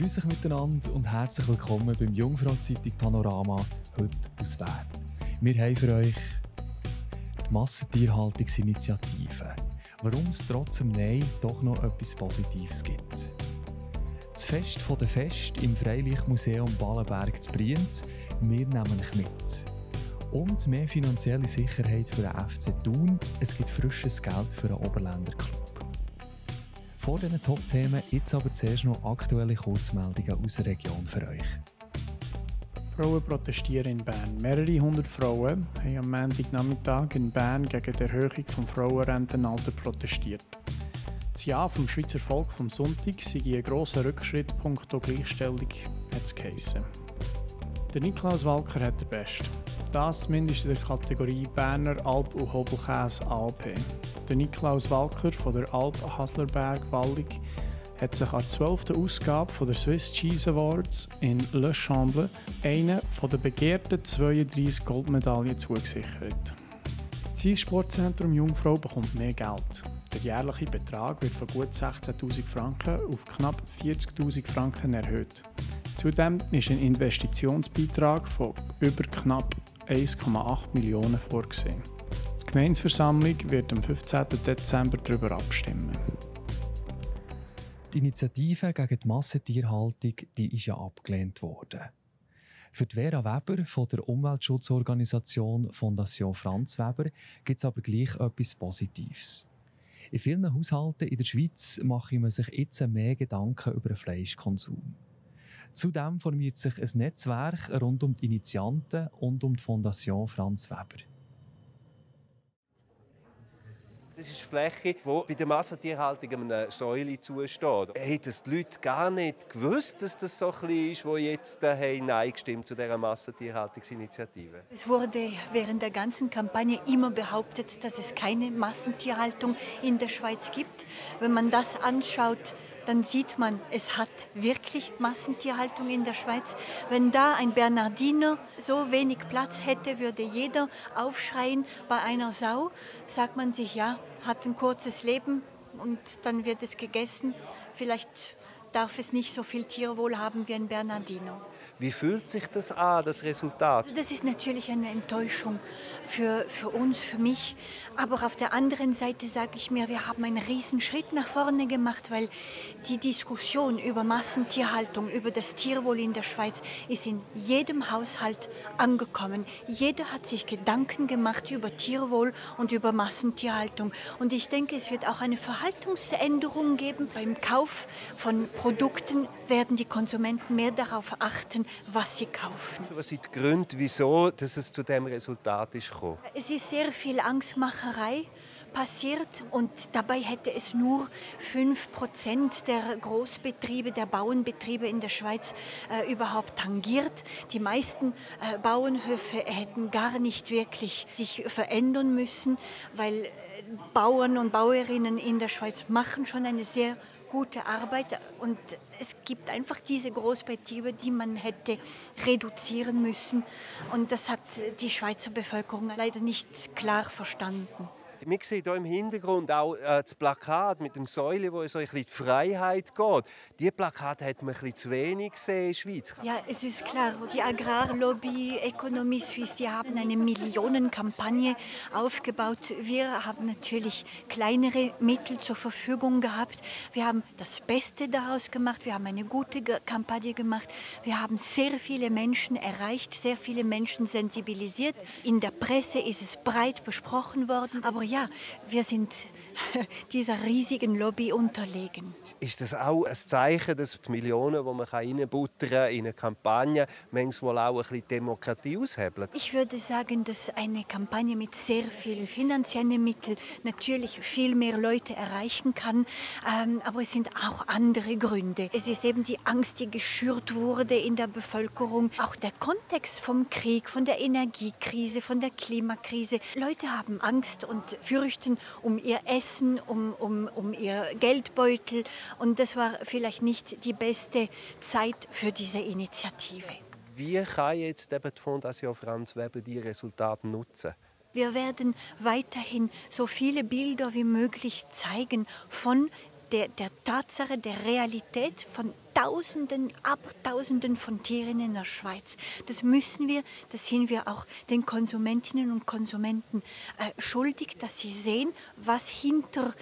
Grüß euch miteinander und herzlich willkommen beim Jungfrau-Zeitung Panorama, heute aus Bern. Wir haben für euch die Massentierhaltungsinitiative. Warum es trotz dem Nein doch noch etwas Positives gibt. Das Fest der Feste im Freilichtmuseum Ballenberg zu Brienz. Wir nehmen euch mit. Und mehr finanzielle Sicherheit für den FC Thun. Es gibt frisches Geld für den Oberländer Club. Vor diesen Top-Themen jetzt aber zuerst noch aktuelle Kurzmeldungen aus der Region für euch. Frauen protestieren in Bern. Mehrere hundert Frauen haben am Montagnachmittag in Bern gegen die Erhöhung des Frauenrentenalters protestiert. Das Ja vom Schweizer Volk vom Sonntag sei ein grosser Rückschritt punkto Gleichstellung, hat es geheissen. Der Niklaus Walker hat den Besten. Das zumindest in der Kategorie Berner Alp- und Hobelkäse AOP. Der Niklaus Walker von der Alp Haslerberg Wallig hat sich an der 12. Ausgabe der Swiss Cheese Awards in Le Chamble eine der begehrten 32 Goldmedaillen zugesichert. Das Eissportzentrum Jungfrau bekommt mehr Geld. Der jährliche Betrag wird von gut 16'000 Franken auf knapp 40'000 Franken erhöht. Zudem ist ein Investitionsbeitrag von über knapp 1,8 Millionen vorgesehen. Die Gemeindeversammlung wird am 15. Dezember darüber abstimmen. Die Initiative gegen die Massentierhaltung ist ja abgelehnt worden. Für die Vera Weber von der Umweltschutzorganisation Fondation Franz Weber gibt es aber gleich etwas Positives. In vielen Haushalten in der Schweiz mache man sich jetzt mehr Gedanken über den Fleischkonsum. Zudem formiert sich ein Netzwerk rund um die Initianten und um die Fondation Franz Weber. Das ist eine Fläche, die bei der Massentierhaltung einer Säule zusteht. Haben die Leute gar nicht gewusst, dass das so etwas ist, die jetzt Nein gestimmt zu dieser Massentierhaltungsinitiative? Es wurde während der ganzen Kampagne immer behauptet, dass es keine Massentierhaltung in der Schweiz gibt. Wenn man das anschaut, dann sieht man, es hat wirklich Massentierhaltung in der Schweiz. Wenn da ein Bernardiner so wenig Platz hätte, würde jeder aufschreien. Bei einer Sau sagt man sich, ja, hat ein kurzes Leben und dann wird es gegessen. Vielleicht darf es nicht so viel Tierwohl haben wie ein Bernardiner. Wie fühlt sich das an, das Resultat? Das ist natürlich eine Enttäuschung für uns, für mich. Aber auf der anderen Seite sage ich mir, wir haben einen riesen Schritt nach vorne gemacht, weil die Diskussion über Massentierhaltung, über das Tierwohl in der Schweiz ist in jedem Haushalt angekommen. Jeder hat sich Gedanken gemacht über Tierwohl und über Massentierhaltung. Und ich denke, es wird auch eine Verhaltensänderung geben. Beim Kauf von Produkten werden die Konsumenten mehr darauf achten, was sie kaufen. Was sind die Gründe, wieso dass es zu diesem Resultat ist gekommen? Es ist sehr viel Angstmacherei passiert und dabei hätte es nur 5% der Großbetriebe, der Bauernbetriebe in der Schweiz überhaupt tangiert. Die meisten Bauernhöfe hätten gar nicht wirklich sich verändern müssen, weil Bauern und Bäuerinnen in der Schweiz machen schon eine sehr gute Arbeit und es gibt einfach diese Großbetriebe, die man hätte reduzieren müssen und das hat die Schweizer Bevölkerung leider nicht klar verstanden. Wir sehen hier im Hintergrund auch das Plakat mit dem Säule, wo so ein bisschen die Freiheit geht. Diese Plakate hat man ein bisschen zu wenig gesehen in der Schweiz. Ja, es ist klar, die Agrarlobby, Economie Suisse, die haben eine Millionenkampagne aufgebaut. Wir haben natürlich kleinere Mittel zur Verfügung gehabt. Wir haben das Beste daraus gemacht. Wir haben eine gute Kampagne gemacht. Wir haben sehr viele Menschen erreicht, sehr viele Menschen sensibilisiert. In der Presse ist es breit besprochen worden. Aber ja, wir sind dieser riesigen Lobby unterlegen. Ist das auch ein Zeichen, dass die Millionen, die man reinbuttern in eine Kampagne, manchmal auch ein bisschen Demokratie aushebeln? Ich würde sagen, dass eine Kampagne mit sehr viel finanziellen Mitteln natürlich viel mehr Leute erreichen kann. Aber es sind auch andere Gründe. Es ist eben die Angst, die geschürt wurde in der Bevölkerung. Auch der Kontext vom Krieg, von der Energiekrise, von der Klimakrise. Leute haben Angst und fürchten um ihr Essen, um ihr Geldbeutel. Und das war vielleicht nicht die beste Zeit für diese Initiative. Wie kann jetzt eben die Fondation Franz Weber die Resultate nutzen? Wir werden weiterhin so viele Bilder wie möglich zeigen von der Tatsache, der Realität von Tausenden, Abertausenden von Tieren in der Schweiz. Das sind wir auch den Konsumentinnen und Konsumenten schuldig, dass sie sehen, was hinter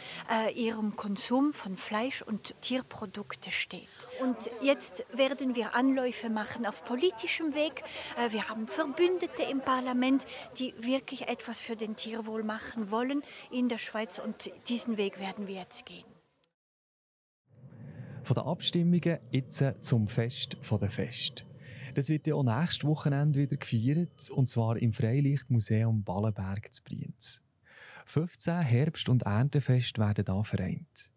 ihrem Konsum von Fleisch und Tierprodukten steht. Und jetzt werden wir Anläufe machen auf politischem Weg. Wir haben Verbündete im Parlament, die wirklich etwas für den Tierwohl machen wollen in der Schweiz, und diesen Weg werden wir jetzt gehen. Von den Abstimmungen jetzt zum Fest der Feste. Das wird ja auch nächstes Wochenende wieder gefeiert, und zwar im Freilichtmuseum Ballenberg zu Brienz. 15 Herbst- und Erntefeste werden hier vereint.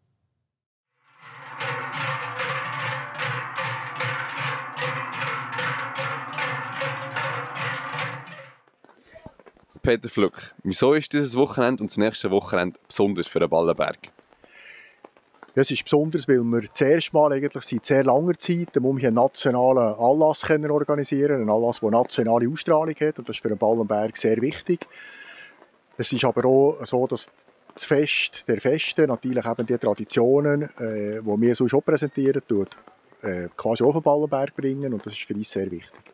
Peter Flück, wieso ist dieses Wochenende und das nächste Wochenende besonders für den Ballenberg? Ja, es ist besonders, weil wir das erste Mal eigentlich seit sehr langer Zeit einen nationalen Anlass organisieren können. Ein Anlass, der nationale Ausstrahlung hat, und das ist für den Ballenberg sehr wichtig. Es ist aber auch so, dass das Fest der Feste, natürlich eben die Traditionen, die wir so schon präsentieren, quasi auf den Ballenberg bringen, und das ist für uns sehr wichtig.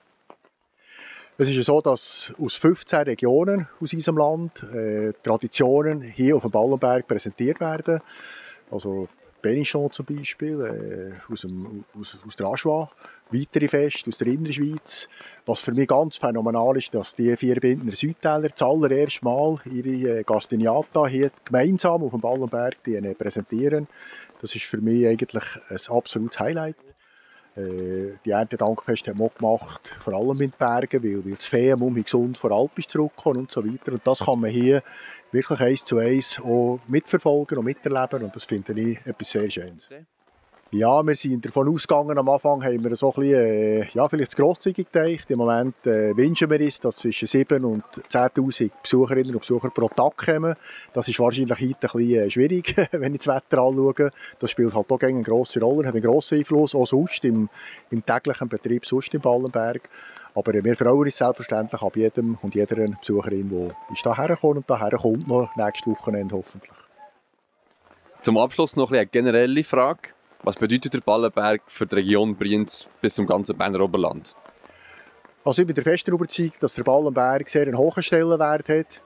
Es ist so, dass aus 15 Regionen aus unserem Land Traditionen hier auf dem Ballenberg präsentiert werden. Also Benichon zum Beispiel, aus der Ajoie, weitere Feste aus der Innerschweiz. Was für mich ganz phänomenal ist, dass die 4 Bündner Südtäler das allererste Mal ihre Castagneata hier gemeinsam auf dem Ballenberg präsentieren. Das ist für mich eigentlich ein absolutes Highlight. Die Erntedankfeste haben wir auch gemacht, vor allem in den Bergen, weil das Vieh gesund vor Alp ist zurückgekommen und so weiter. Und das kann man hier wirklich 1:1 auch mitverfolgen und miterleben, und das finde ich etwas sehr Schönes. Ja, wir sind davon ausgegangen, am Anfang haben wir so ein bisschen, vielleicht zu grosszügig gedacht. Im Moment wünschen wir uns, dass zwischen 7.000 und 10.000 Besucherinnen und Besucher pro Tag kommen. Das ist wahrscheinlich heute ein bisschen schwierig, wenn ich das Wetter anschaue. Das spielt halt auch eine grosse Rolle, hat einen grossen Einfluss, auch sonst im täglichen Betrieb, sonst im Ballenberg. Aber wir freuen uns selbstverständlich ab jedem und jeder Besucherin, die hierher kommt und hierher kommt noch nächstes Wochenende hoffentlich. Zum Abschluss noch eine generelle Frage. Was bedeutet der Ballenberg für die Region Brienz bis zum ganzen Berner Oberland? Also ich bin der festen Überzeugung, dass der Ballenberg sehr einen hohen Stellenwert hat.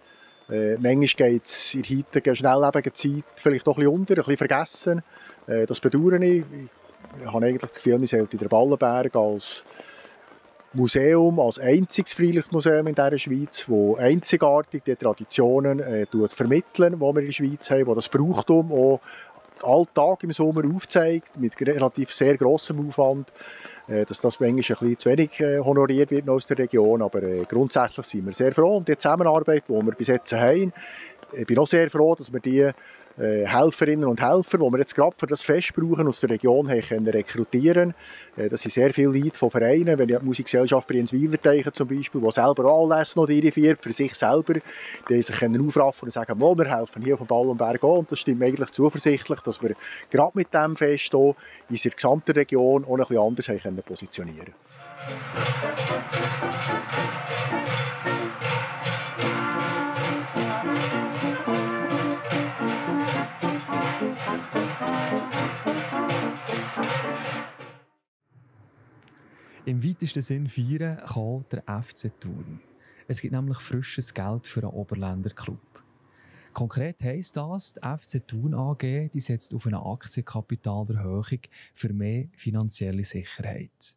Manchmal geht es in der heutigen schnelllebigen Zeit vielleicht doch ein bisschen unter, ein bisschen vergessen. Das bedauere ich. Ich habe eigentlich das Gefühl, wir sollten den Ballenberg als Museum, als einziges Freilichtmuseum in dieser Schweiz, das einzigartig die Traditionen vermitteln, die wir in der Schweiz haben, die das Brauchtum auch Alltag im Sommer aufzeigt, mit relativ sehr grossem Aufwand, dass das manchmal ein bisschen zu wenig honoriert wird aus der Region, aber grundsätzlich sind wir sehr froh um die Zusammenarbeit, die wir bis jetzt haben. Ich bin auch sehr froh, dass wir die Helferinnen und Helfer, die wir jetzt gerade für das Fest brauchen, aus der Region haben rekrutieren können. Das sind sehr viele Leute von Vereinen, wenn ich die Musikgesellschaft Brienz-Weiler denke zum Beispiel, die selber auch Anlässe noch durchführen, für sich selber, die sich aufraffen und sagen, wir helfen hier auf dem Ballenberg auch. Und das stimmt eigentlich zuversichtlich, dass wir gerade mit diesem Fest hier in unserer gesamten Region auch ein bisschen anders haben positionieren können. Im weitesten Sinn feiern kann der FC Thun. Es gibt nämlich frisches Geld für einen Oberländer Club. Konkret heisst das, die FC Thun AG die setzt auf eine Aktienkapitalerhöhung für mehr finanzielle Sicherheit.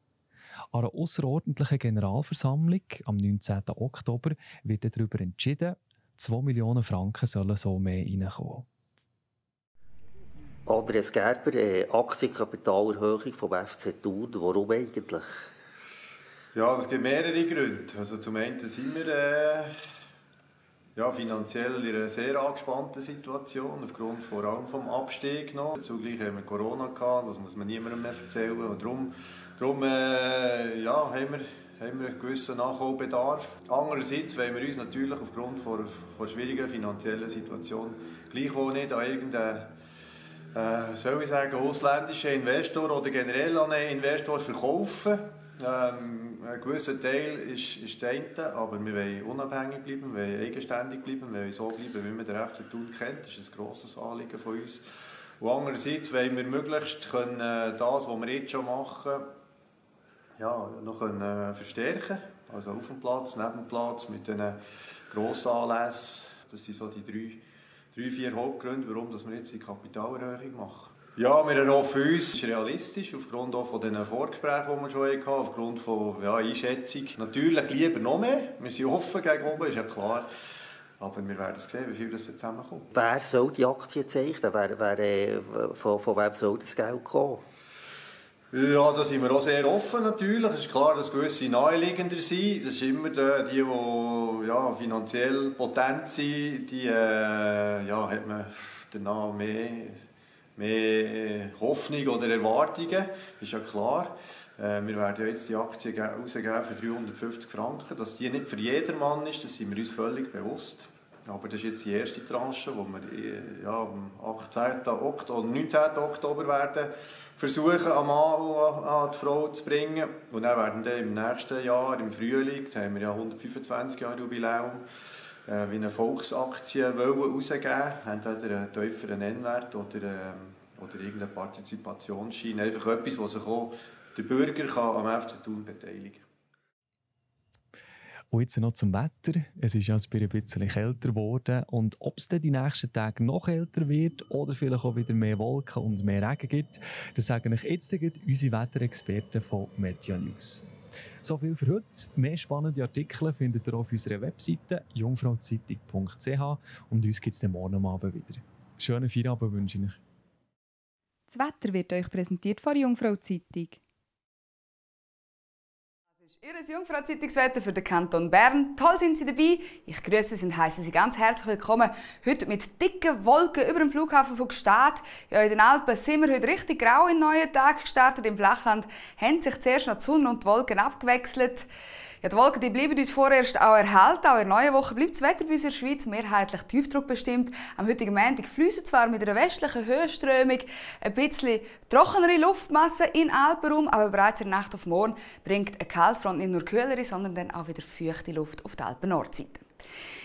An einer ausserordentlichen Generalversammlung am 19. Oktober wird darüber entschieden, 2 Millionen Franken sollen so mehr reinkommen. Andreas Gerber, Aktienkapitalerhöhung vom FC Thun. Warum eigentlich? Ja, es gibt mehrere Gründe. Also zum einen sind wir finanziell in einer sehr angespannten Situation, aufgrund vor allem vom Abstieg noch. Zugleich haben wir Corona gehabt, das muss man niemandem mehr erzählen. Und darum haben wir einen gewissen Nachholbedarf. Andererseits wollen wir uns natürlich aufgrund der schwierigen finanziellen Situation gleichwohl nicht an irgendeinen ausländischen Investor oder generell an einen Investor verkaufen. Ein gewisser Teil ist das eine, aber wir wollen unabhängig bleiben, wir wollen eigenständig bleiben, wir wollen so bleiben, wie man den FC Thun kennt. Das ist ein grosses Anliegen von uns. Und andererseits wollen wir möglichst können, das, was wir jetzt schon machen, ja, noch können, verstärken. Also auf dem Platz, neben dem Platz, mit den Grossanlässen. Das sind so die drei, 4 Hauptgründe, warum wir jetzt die Kapitalerhöhung machen. Ja, wir erhoffen uns, es ist realistisch, aufgrund auch von den Vorgesprächen, die wir schon hatten, aufgrund von Einschätzung. Natürlich lieber noch mehr, wir sind offen gegen oben, ist ja klar. Aber wir werden sehen, wie viel das zusammenkommt. Wer soll die Aktien zeichnen? Von wem soll das Geld kommen? Ja, da sind wir auch sehr offen natürlich. Es ist klar, dass gewisse naheliegender sind. Das ist immer die ja, finanziell potent sind. Die hat man danach mehr Hoffnung oder Erwartungen. Das ist ja klar. Wir werden ja jetzt die Aktien rausgeben für 350 Franken. Dass die nicht für jedermann ist, das sind wir uns völlig bewusst. Aber das ist jetzt die erste Tranche, die wir am 18. oder 19. Oktober werden versuchen, am Mann und an die Frau zu bringen. Und dann werden wir im nächsten Jahr, im Frühling, da haben wir ja 125 Jahre Jubiläum, wie eine Volksaktie rausgeben, entweder einen tieferen Nennwert oder irgendeinen Partizipationsschein. Einfach etwas, wo sich auch der Bürger am FC Thun beteiligen kann. Und jetzt noch zum Wetter. Es ist ja ein bisschen kälter geworden. Und ob es dann die nächsten Tage noch kälter wird oder vielleicht auch wieder mehr Wolken und mehr Regen gibt, das sagen euch jetzt unsere Wetterexperten von Meteo News. So viel für heute. Mehr spannende Artikel findet ihr auf unserer Webseite jungfrauzeitung.ch und uns gibt es dann morgen Abend wieder. Schönen Feierabend wünsche ich euch. Das Wetter wird euch präsentiert von Jungfrau Zeitung. Ihr Jungfrau-Zeitungswetter für den Kanton Bern. Toll sind Sie dabei. Ich grüße Sie und heiße Sie ganz herzlich willkommen. Heute mit dicken Wolken über dem Flughafen von Gstaad. Ja, in den Alpen sind wir heute richtig grau in den neuen Tag gestartet. Im Flachland haben sich zuerst noch die Sonne und die Wolken abgewechselt. Ja, die Wolken die bleiben uns vorerst auch erhalten. Auch in der neuen Woche bleibt das Wetter bei uns in der Schweiz mehrheitlich tiefdruckbestimmt. Am heutigen Montag fliessen zwar mit einer westlichen Höhenströmung ein bisschen trockenere Luftmasse in den Alpenraum, aber bereits in der Nacht auf morgen bringt eine Kaltfront nicht nur kühlere, sondern dann auch wieder feuchte Luft auf die Alpen-Nordseite.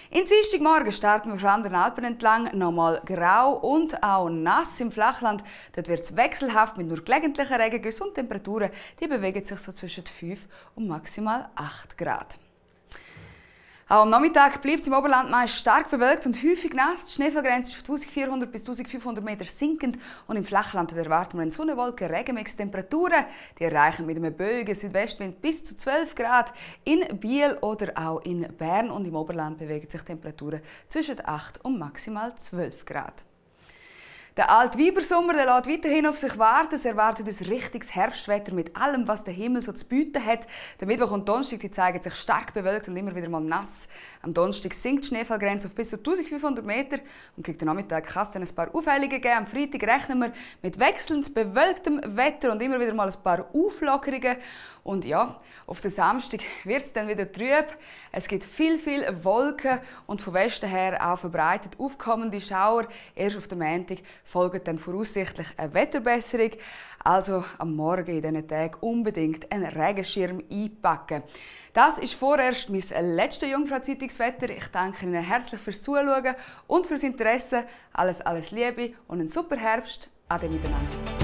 In Dienstagmorgen starten wir vor allem den Alpen entlang nochmal grau und auch nass im Flachland. Dort wird es wechselhaft mit nur gelegentlichen Regengüssen und Temperaturen, die bewegen sich so zwischen 5 und maximal 8 Grad. Auch am Nachmittag bleibt es im Oberland meist stark bewölkt und häufig nass. Die Schneefallgrenze ist auf 1400 bis 1500 Meter sinkend und im Flachland erwarten wir einen Sonnenwolken-Regenmix. Temperaturen die erreichen mit einem böigen Südwestwind bis zu 12 Grad in Biel oder auch in Bern und im Oberland bewegen sich Temperaturen zwischen 8 und maximal 12 Grad. Der Altweibersommer lässt weiterhin auf sich warten. Es erwartet uns richtiges Herbstwetter mit allem, was der Himmel so zu bieten hat. Der Mittwoch und Donnerstag die zeigen sich stark bewölkt und immer wieder mal nass. Am Donnerstag sinkt die Schneefallgrenze auf bis zu 1500 Meter. Und gegen den Nachmittag kann es dann ein paar Aufhellungen geben. Am Freitag rechnen wir mit wechselnd bewölktem Wetter und immer wieder mal ein paar Auflockerungen. Und ja, auf den Samstag wird es dann wieder trüb. Es gibt viel Wolken und von Westen her auch verbreitet aufkommende Schauer. Erst auf den Montag folgt dann voraussichtlich eine Wetterbesserung. Also am Morgen in diesen Tagen unbedingt einen Regenschirm einpacken. Das ist vorerst mein letztes Jungfrau-Zeitungswetter. Ich danke Ihnen herzlich fürs Zuschauen und fürs Interesse. Alles Liebe und einen super Herbst. Ade miteinander.